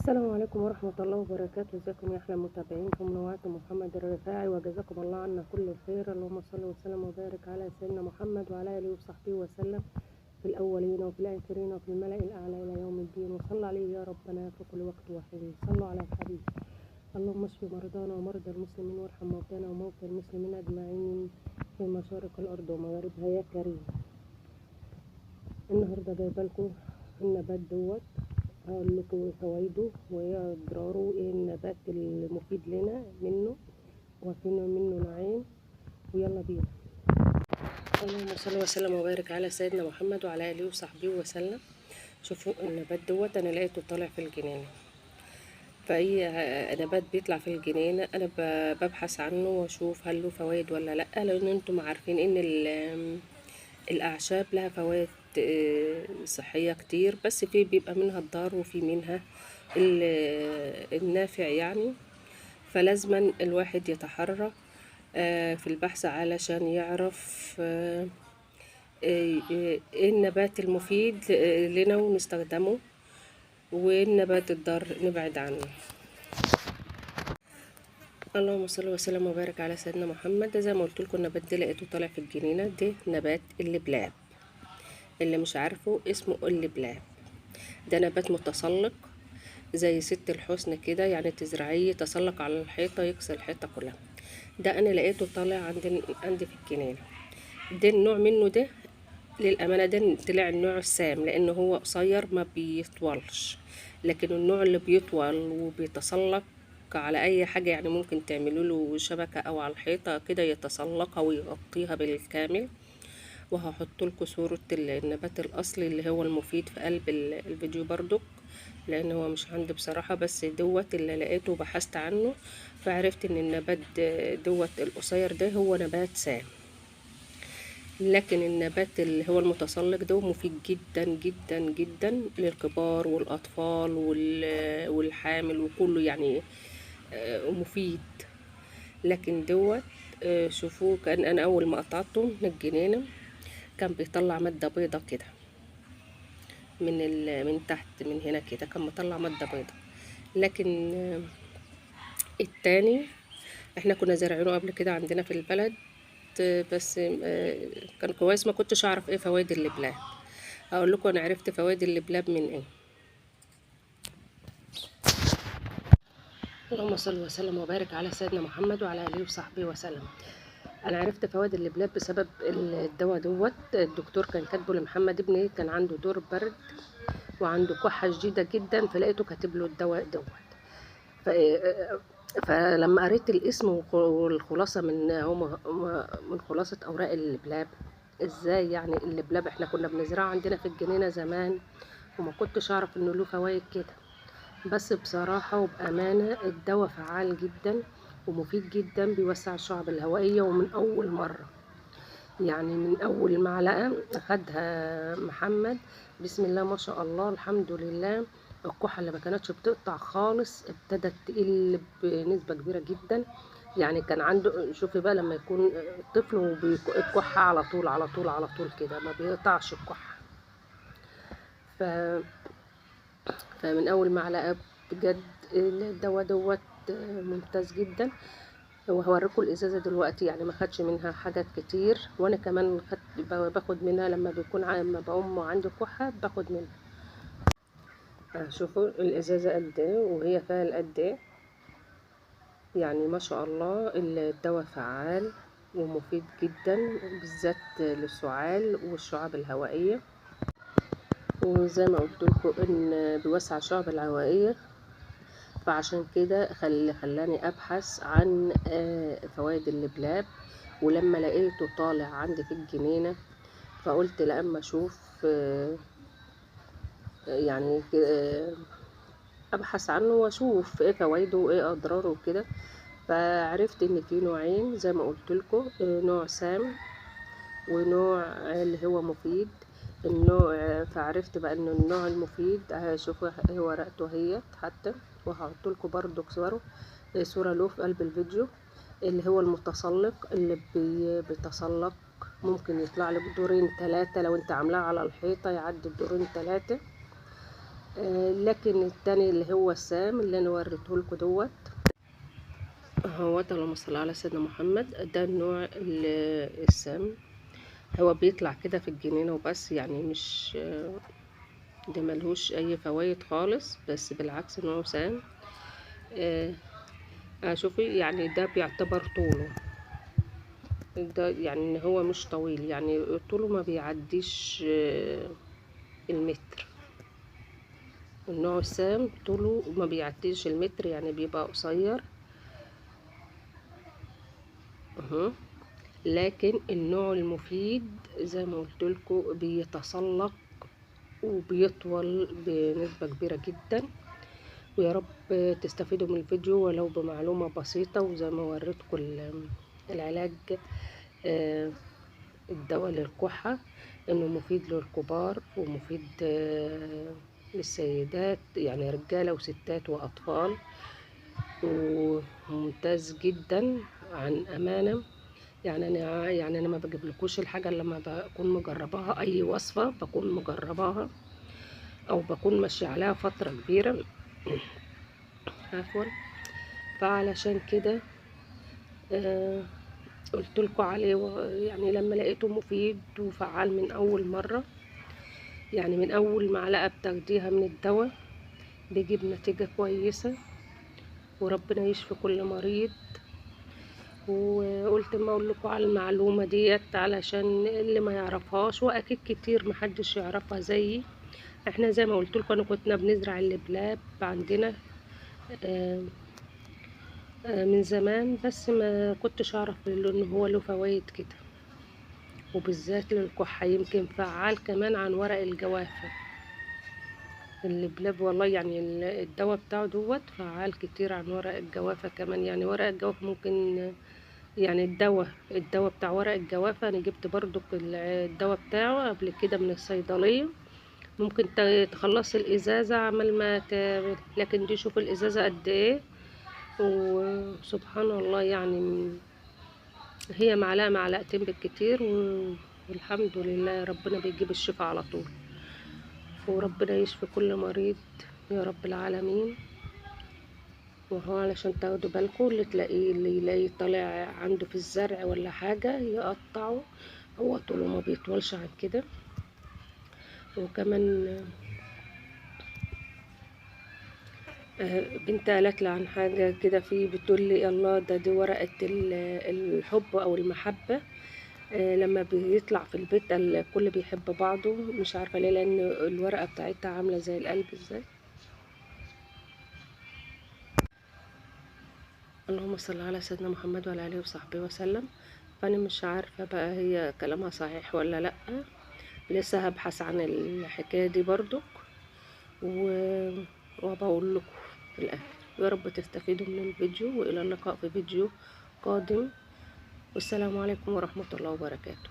السلام عليكم ورحمة الله وبركاته. ازيكم يا احلى متابعين في منوعات محمد الرفاعي، وجزاكم الله عنا كل الخير. اللهم صل وسلم وبارك على سيدنا محمد وعلى اله وصحبه وسلم في الاولين وفي الاخرين وفي الملأ الاعلى الى يوم الدين، وصلى عليه يا ربنا في كل وقت وحين. صلوا على الحبيب. اللهم اشف مرضانا ومرضى المسلمين، وارحم موتانا وموتى المسلمين اجمعين في مشارق الارض ومغاربها يا كريم. النهارده جايبه لكم النبات دوت، هقول لكم فوائده وايه اضراره وايه النبات المفيد لنا منه، وفي منه نوعين، ويلا بينا. اللهم صل وسلم وبارك على سيدنا محمد وعلى اله وصحبه وسلم. شوفوا النبات دوت انا لقيته طالع في الجنينة، فاي نبات بيطلع في الجنينة انا ببحث عنه واشوف هل له فوائد ولا لا، لان انتم عارفين ان الاعشاب لها فوائد صحية كتير، بس في بيبقى منها الضار وفي منها النافع يعني. فلازما الواحد يتحرى في البحث علشان يعرف ايه النبات المفيد لنا ونستخدمه، والنبات الضار نبعد عنه. اللهم صل وسلم وبارك على سيدنا محمد. زي ما قلت لكم النبات ده لقيته طالع في الجنينة، ده نبات اللبلاب، اللي مش عارفه اسمه اللبلاب. ده نبات متسلق زي ست الحسن كده، يعني تزرعيه يتسلق على الحيطة يكسر الحيطة كلها. ده انا لقيته طالع عندي في الجنينة. ده النوع منه، ده للامانة ده طلع النوع السام، لانه هو قصير ما بيطولش، لكن النوع اللي بيطول وبيتسلق على اي حاجة، يعني ممكن تعملوا له شبكة او على الحيطة كده يتسلقها ويغطيها بالكامل. وهحط لكم صورة النبات الاصلي اللي هو المفيد في قلب الفيديو برضك، لان هو مش عندي بصراحة، بس دوت اللي لقيته وبحثت عنه فعرفت ان النبات دوت القصير ده هو نبات سام، لكن النبات اللي هو المتسلق ده مفيد جدا جدا جدا للكبار والاطفال والحامل وكله، يعني مفيد. لكن دوت شوفوه، كان انا اول ما قطعته من الجنينة كان بيطلع مادة بيضة كده من تحت من هنا كده، كان مطلع مادة بيضة. لكن التاني احنا كنا زارعينه قبل كده عندنا في البلد، بس كان كويس، ما كنتش اعرف ايه فوائد اللبلاب. اقول لكم انا عرفت فوائد اللبلاب من ايه. اللهم صل وسلم وبارك على سيدنا محمد وعلى اله وصحبه وسلم. انا عرفت فوائد اللبلاب بسبب الدواء دوت، الدكتور كان كاتبه لمحمد ابني، كان عنده دور برد وعنده كحه شديدة جدا، فلقيته كاتب له الدواء دوت. فلما قريت الاسم والخلاصة من خلاصه اوراق اللبلاب، ازاي يعني اللبلاب احنا كنا بنزرعه عندنا في الجنينة زمان وما كنتش اعرف انه له فوائد كده، بس بصراحة وبامانه الدواء فعال جدا ومفيد جدا، بيوسع الشعب الهوائية، ومن أول مرة يعني من أول معلقة خدها محمد بسم الله ما شاء الله الحمد لله، الكحة اللي ما كانتش بتقطع خالص ابتدت تقل بنسبة كبيرة جدا. يعني كان عنده، شوفي بقى لما يكون طفل وبيكحة على طول على طول على طول كده ما بيقطعش الكحة، فمن أول معلقة بجد الدواء دوت ممتاز جدا. وهوريكم الازازه دلوقتي، يعني ما خدش منها حاجات كتير، وانا كمان باخد منها لما بيكون لما بقوم عندي كحه باخد منها. شوفوا الازازه قد ايه وهي فيها قد ايه، يعني ما شاء الله الدواء فعال ومفيد جدا، بالذات للسعال والشعب الهوائية. وزي ما قلت لكم ان بيوسع الشعب الهوائية، فعشان كده خلاني ابحث عن فوائد اللبلاب. ولما لقيته طالع عندي في الجنينة فقلت لأما اشوف يعني ابحث عنه واشوف ايه فوائده وايه اضراره وكده. فعرفت ان في نوعين زي ما قلت لكم، نوع سام ونوع اللي هو مفيد. النوع فعرفت بقى ان النوع المفيد، شوفوا ورقته اهيت حتى، وهحط لكم برضو صوره له في قلب الفيديو، اللي هو المتسلق اللي بيتسلق، ممكن يطلع لك دورين ثلاثة لو انت عاملاه على الحيطة يعدي دورين ثلاثة. لكن التاني اللي هو السام اللي انا وريته لكم دوت اهوت، اللهم صل على سيدنا محمد، ده النوع السام. هو بيطلع كده في الجنينة وبس، يعني مش ده ملهوش اي فوايد خالص، بس بالعكس نوعه سام. شوفي يعني ده بيعتبر طوله ده، يعني ان هو مش طويل، يعني طوله ما بيعديش المتر. النوع السام طوله ما بيعديش المتر، يعني بيبقى قصير اهو. لكن النوع المفيد زي ما قلت لكم بيتسلق وبيطول بنسبة كبيرة جدا. ويا رب تستفيدوا من الفيديو ولو بمعلومة بسيطة. وزي ما وريتكم العلاج الدواء للكحة، انه مفيد للكبار ومفيد للسيدات، يعني رجالة وستات واطفال، وممتاز جدا عن امانة. يعني انا ما بجيبلكوش الحاجة اللي لما بكون مجرباها، اي وصفة بكون مجرباها او بكون ماشية عليها فترة كبيرة عفوا. فعلشان كده قلت لكم عليه، يعني لما لقيته مفيد وفعال من اول مرة، يعني من اول معلقة بتاخديها من الدواء بيجيب نتيجة كويسة، وربنا يشفي كل مريض. وقلت ما اقول لكم على المعلومة ديت علشان اللي ما يعرفهاش، واكيد كتير محدش يعرفها زيي. احنا زي ما قلت لكم انا كنا بنزرع اللبلاب عندنا من زمان، بس ما كنتش اعرف انه هو له فوايد كده، وبالذات للكحة، يمكن فعال كمان عن ورق الجوافة. اللبلاب والله يعني الدواء بتاعه دوت فعال كتير عن ورق الجوافة كمان. يعني ورق الجوافة ممكن، يعني الدواء بتاع ورق الجوافة انا جبت برضو الدواء بتاعه قبل كده من الصيدلية، ممكن تخلصي الازازة عمل ما لكن دي شوف الازازة قد ايه، وسبحان الله يعني هي معلقة معلقتين بالكتير، والحمد لله ربنا بيجيب الشفاء على طول، وربنا يشفي كل مريض يا رب العالمين. وهو علشان تاخدوا بالكم، اللي تلاقيه اللي يلاقي طالع عنده في الزرع ولا حاجة يقطعه، هو طوله ما بيطولش عن كده. وكمان بنت قالت لي عن حاجة كده، في بتقول لي الله ده دي ورقة الحب أو المحبة، لما بيطلع في البيت الكل بيحب بعضه، مش عارفة ليه، لأن الورقة بتاعتها عاملة زي القلب ازاي. اللهم صل على سيدنا محمد وعلى آله وصحبه وسلم. فأنا مش عارفة بقى هي كلامها صحيح ولا لأ، لسه هبحث عن الحكاية دي برضك وبقول لكم في الآخر. يا رب تستفيدوا من الفيديو، وإلى اللقاء في فيديو قادم، والسلام عليكم ورحمة الله وبركاته.